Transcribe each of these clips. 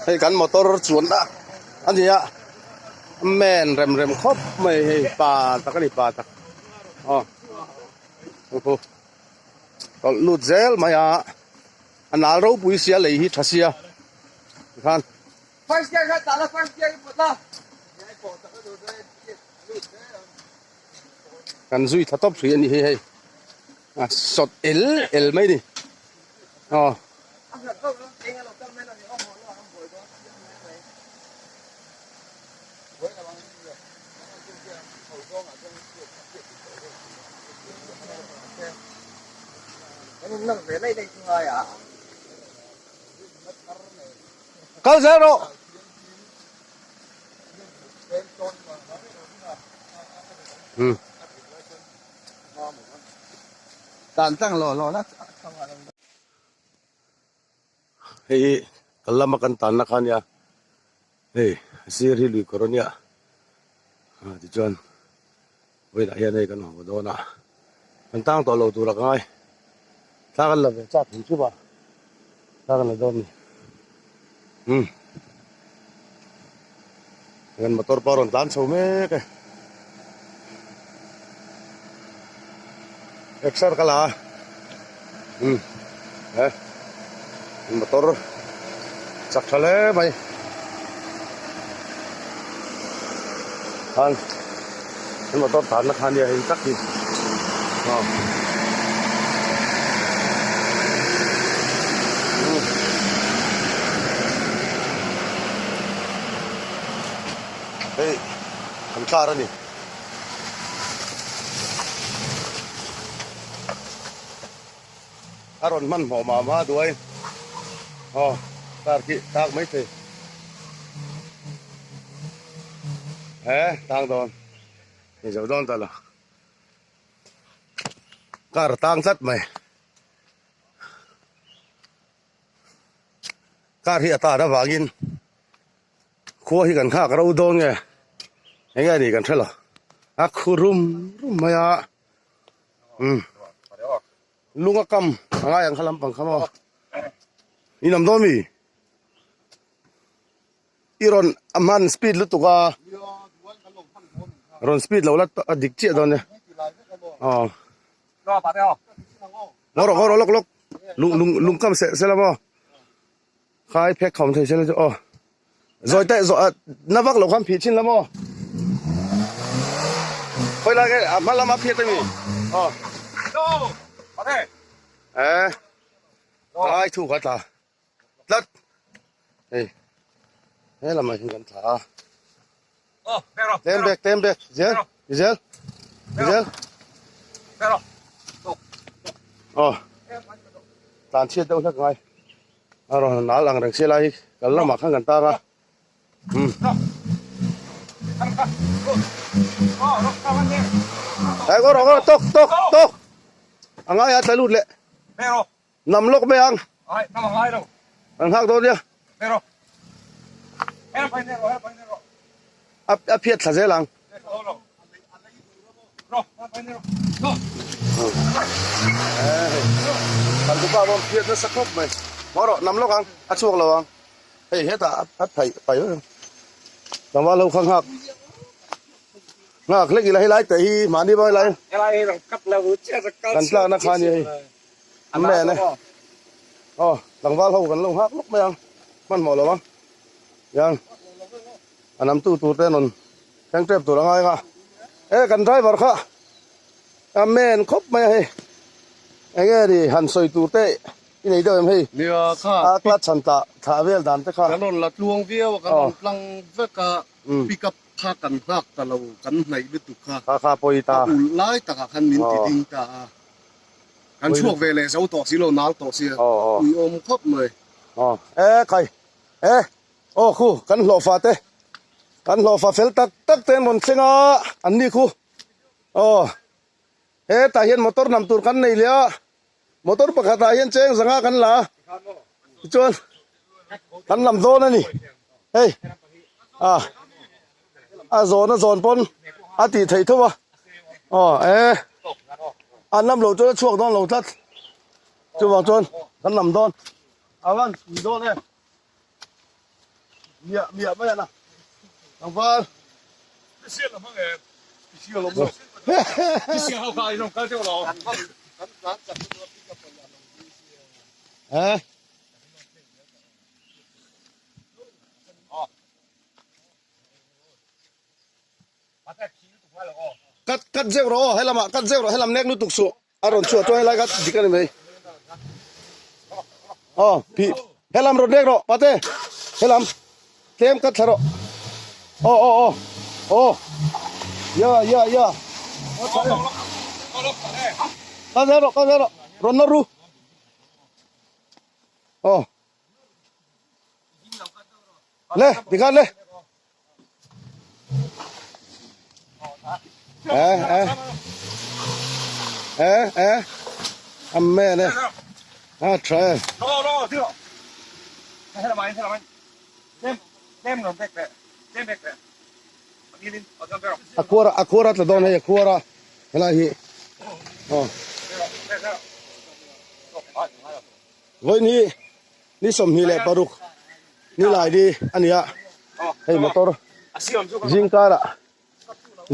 Hei kan motor chuanna a ni a, men rem rem khawp mai hei pa tak a ni pa tak aw khu tawlh lut zel mai a a nal ropui sia lei hi tha sia tikhan. Kan zui tha tawp hrih a ni hi hei a sawt el el mai a ni aw. Kal zel rawh. Hmm. Dan tlang lo lo la. Hei hi kal lama kan tanna kha ania hei sir hi lui kawr ania ah tichuan vawiinah hian hei kan haw dawn a kan tang tawh lo tur a ka ngai thla kan la ve chak thei chup a thla kan la dawn a ni umm kan motor pawh a rawn tlan chho mek e exer ka la a umm he motor chak tha hle mai khan he motor tlanna kha ania hei tak hi aw. Hei kan car a ni. A rawn hmanhmawh mah mah duai. Aw car khi tak mai thei. He tang dawn. Ni zo dawn ta lo. Car tang tlat mai. Car hi a tan avangin khua hi kan nghak ro dawn nge eng nge ni kan hre lo a khu rum rum mai a umm lung a kam a ngai ang kha lampang kha maw in awm dawn mi i rawn a hman speed lutuk a rawn speed lo la a dik chiah dawn e aw. Ngaw rawh ngaw rawh lawk lawk lung lung lung kam seh sela maw khai phek khawm thei sela chu aw zawi te zaw na vak lo khan phih chin la maw khawi lai nge a hma lama phiat ami aw e khai thu kha tla tlat hei he lamah hian kan thla a tem bek tem bek zel zel zel aw tlan chhiat deuh hlek ngai a rawn nal ang reng sia lai hi kal lamah khan kan tang a um eh ngaw rawh ngaw rawh tawk tawk tawk a ngai a tla lut leh. Nam lawk mai ang. Ai, nam a ngai lo. An nghak dawn nia. Her rawh. Her phai ner rawh, her phai ner rawh. A a phiat thla zel ang. Lo lo. Rawh, her phai ner rawh. Go. Eh. Kan tupa bawm phiat nasa khawp mai. Haw rawh, nam lawk ang. A chhuak lo ang. Hei hetah a phai pai vek ang. Tlangval ho kha nghak. Nghak hlek ila helai teh hi mahni bawk helai. Helai hi rawn cut lo chiah kan tlakna kha ania hei. Amen e. Aw, tlangval ho kan lo nghak lawk mai ang. Hmanhmawh lo ang. Yang a nam tu tur te rawn thleng tep tur a ngai nga. E kan driver kha amen khawp mai a hei. Enge ni han sawi tur te i nei deuh em hei. Nia kha. A clutch han tah thlah vel dan te kha. Kan rawn la tluang viau a, kan rawn tlang vek a, pick up kha kan nghak ta lo, kan hnaih lutuk kha. Kha kha pawi ta. A ulh lai takah khan min ti ding ta a. Kan chhuak ve leh zo tawh si lo, nal tawh si a, ui awm khawp mai. Aw, e khai, e, aw khu, kan hlawhfa te, kan hlawhfa fel tak tak te an rawn thleng a, an ni khu, aw, hetah hian motor nam tur kan nei leh a, motor pakhatah hian cheng zanga kan la a, tichuan kan lam dawn a ni, hei, a, a zawn a zawn pawn a tih theih tho a. Aw e an lam lo chuan a chhuak dawn lo tlat chuvang chuan kan lam dawn a van pui dawn e. Miah miah mai ana. Tlangval. Special lam ang em? Special lam lo. Special ho kha in rawn kal deuh lo. Kan tlan chak lutuk a pick up a lo ding sia. Eh. Cut cut zeuh rawh aw helamah cut zeuh rawh helam nek lutuk suh a rawn chhuah chuan helai kha dik a ni mai aw phih helam rawn nek rawh pate helam tlem cut thla rawh aw aw aw aw ya ya ya cut zel rawh cut zel rawh rawn nawr ru aw le tikhan le Eh eh eh eh amen eh a tha e Ro ro ti ro. Hela mai hela mai. Tem tem ron bek le. Tem bek le. Angilin agam bero. A khuara a khuara tla dawn hei a khuara helai hi aw vawiin hi ni 26 ni lai ni a ni a hei motor zingkar ah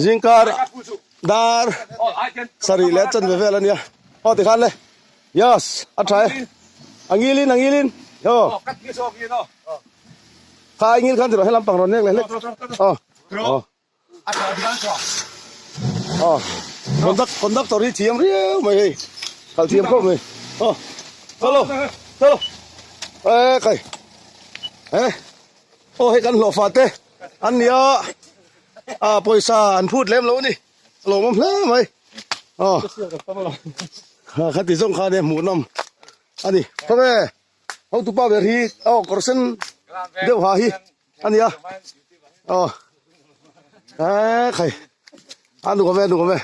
zingkar dar sarih leh chanve vel a nia aw tikhan le yes a tha e a ngilin a ngilin aw kha a ngil khan ti rawh helam pang rawn nek leh hlek aw aw. Aw conduct conductor hi thiam riau mai hei kal thiam khawp mai aw chalo chalo e khai e aw hei kan hlawhfa te an nia a pawisa an phut lem lo a ni a lawmawm hle mai aw khati zawng khan e hmuhnawm a ni khaw e hotupa ber hi aw kawr sen deuh ha hi. A nia aw e khai a nuam e nuam e.